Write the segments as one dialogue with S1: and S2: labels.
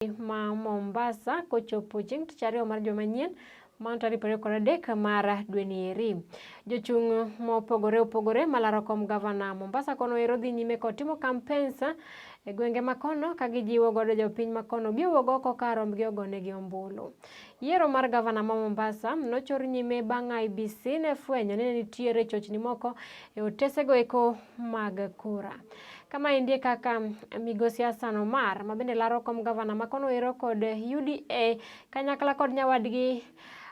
S1: Ma Mombasa kochopo chieng' tich ariyo mar juma manyien mano tarik 23 mar dweni eri. Jochung' mopogore opogore malaro kom gavana Mombasa kono ero dhi nyime kod timo campaigns e gwenge makono ka gijiwo godo jopiny makono bi owuog oko ka rombgi ogonegi ombulu. Yiero mar gavana ma Mombasa nochor nyime bang' IEBC ne fwenyo ni ne nitiere chochni moko e otesego eko mag kura. Kama endi e kaka migosi Hassan Omar ma bende laro kom gavana ma kono ero kod UDA kanyakla kod nyawadgi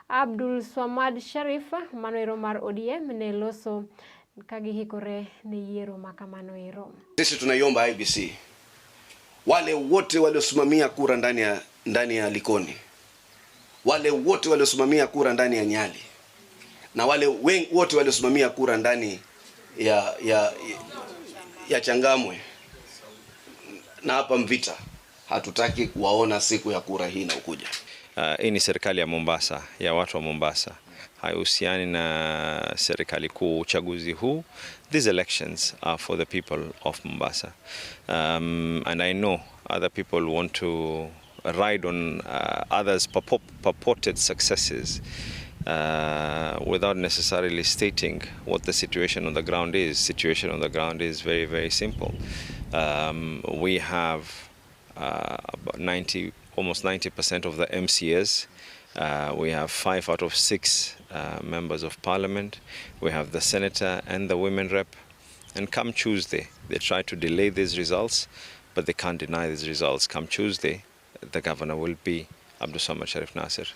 S1: Abdul Swamad Sharif mano ero mar ODM ne loso ka gihikore ne yiero ma kamano ero.
S2: Sisi tunaiomba IEBC wale wote waliosimamia kura ndani ya Likoni, wale wote waliosimamia kura ndani ya Nyali na wale wote waliosimamia kura ndani ya Changamwe na hapa Mvita, hatutaki kuwaona siku ya kura hii inayokuja.
S3: Hii ni serikali ya Mombasa, ya watu wa Mombasa, haihusiani na serikali kuu. Uchaguzi huu, these elections are for the people of Mombasa. And I know other people want to ride on others' purported successes without necessarily stating what the situation on the ground is. Situation on the ground is very, very simple. We have about 90, almost 90% of the MCAs. We have five out of six members of parliament. We have the senator and the women rep. And come Tuesday, they try to delay these results, but they can't deny these results. Come Tuesday, the governor will be Abdulswamad Sharif Nasir.